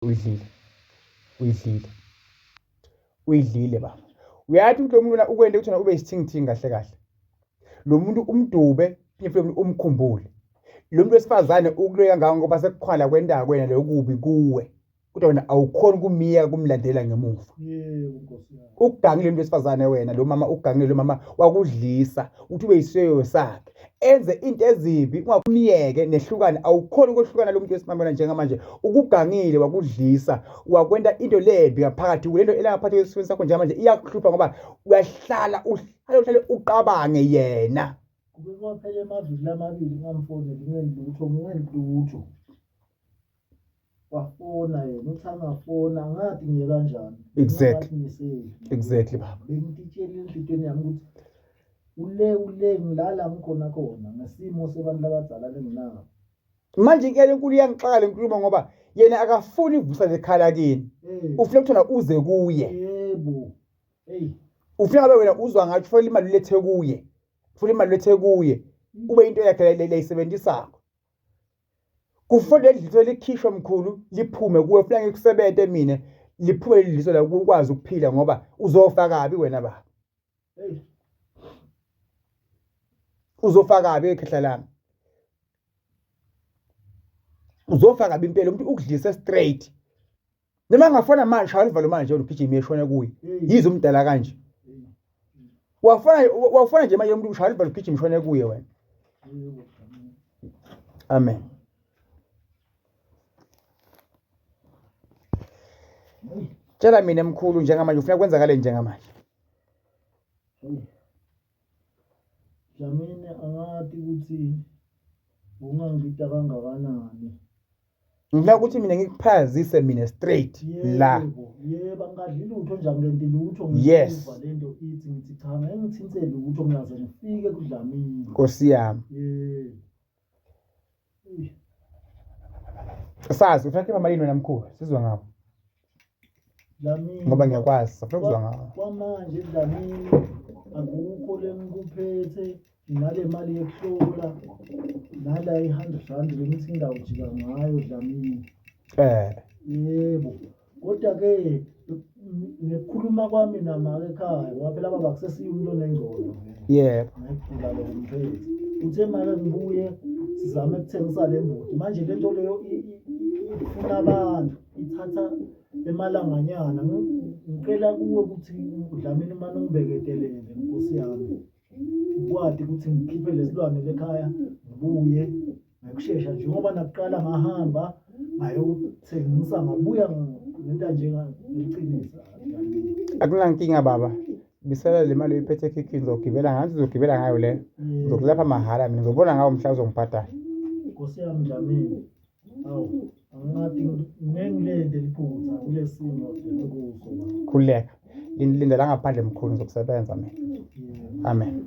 Uyidlile, uyidlile, uyidlile baba. Uyathi ukuthi lo muntu lona ukwente ukuthi ube isithingithingi kahle kahle. Lo muntu umdube phinde futhi umkhumbule. Lo muntu wesifazane ukuloye kangaka ngoba sekukhona kwenta kwena lokubi kuwe. Kodwa wena awukhoni kumiyeka kumlandela ngemuva. Yebo Nkosi yami. Ukugangile umuntu wesifazane wena lo mama ugangile lo mama wakudlisa uthi ube yisiyoyo sakhe enze into ezimbi ungakumyeke nehlukane awukhoni ukwehlukana lo muntu wesimame wena njengamanje ukugangile wakudlisa wakwenta into lembi ngaphakathi kule nto elangaphakathi kwesifweni sakho njengamanje iyakuhlupha ngoba uyahlala uhlale uhlale uqabange yena. Kube kwaphela emaviki lamabili ngingamfoneli ngingenilutho ngingenilutho. Wafona yena uthi angafona angathi ngiye kanjani. Exactly. Ngingathi Exactly baba. Bengititshela enhlitweni yami ukuthi ule ule ngilala ngikhona khona ngesimo sebantu abadala lenginabo. Manje ke lenkulu iyangixaka lenkulumo ngoba yena akafuni ukuvusa lekhala kini. Ufuna ukuthona uze kuye. Yebo. Hey. Ufuna ngabe wena uzwa ngathi ufuna imali ulethe kuye. Ufuna imali ulethe kuye. Ube into yakhe leyisebenzisako. Kufanele leli dliso likhishwe mkhulu liphume kuwe funa ngikusebente mina liphume leli dliso la ukwazi ukuphila ngoba uzofa kabi wena baba. Uzofa kabi ekhehla lami. Uzofa kabi impela umuntu ukudlise straight. Noma angafona manje shaya ivalo manje ugijima eshona kuye. Yize umdala kanje. Wafona wafona nje manje umuntu ushaya ivalo ugijima eshona kuye wena. Amen. Tshela mina mkhulu njengamanje ufuna kwenzakale njengamanje. Dlamini angathi ukuthi ungangita kangakanani. Ngifuna ukuthi mina ngikuphazise mina straight la. Yebo, yebo angadli lutho nje angenti lutho Yes. ngikuva lento ithi ngithi cha ngeke ngithinthe lutho ngingaze ngifike kuDlamini. Nkosi yami. Yebo. Eyi, Sazi ufuna khipha malini wena mkhulu? Sizwe ngawo. Dlamini. Ngoba ngiyakwazi, sifuna ukuzwa ngawo. Kwamanje Dlamini akukho lengikuphethe nale mali yokuhlola nala i-hundred rand bengithi ngidawujika ngayo Dlamini. Eh. Yebo. Kodwa-ke ngekukhuluma kwami namake ekhaya ngoba phela baba kusesiye umuntu onengqondo. Yebo. Ngekugula lokumphethe. Uthe make ngibuye sizame ukuthengisa le mbuti. Manje le nto leyo ifuna abantu ithatha emalanganyana. Ngicela kuwe ukuthi uDlamini umane ungibeketelele nkosi yami. Ngikwati ukuthi ngikhiphe lesilwane lekhaya ngibuye ngokushesha njengoba nakuqala ngahamba ngayothengisa ngabuya ngento nje ngiqinisa. Akunankinga baba. Bisela le mali oyiphethe ekhikhini uzogibela ngayo, uzogibela ngayo le. Ngizokulapha mahhala mina ngizobona ngawo mhla uzongibhadala. Nkosi yami Dlamini. Awu, angingathi ngeke ngilende liphutha kulesimo engikuso. Khululeka. Linda la ngaphandle mkhulu ngizokusebenza mina. Amen.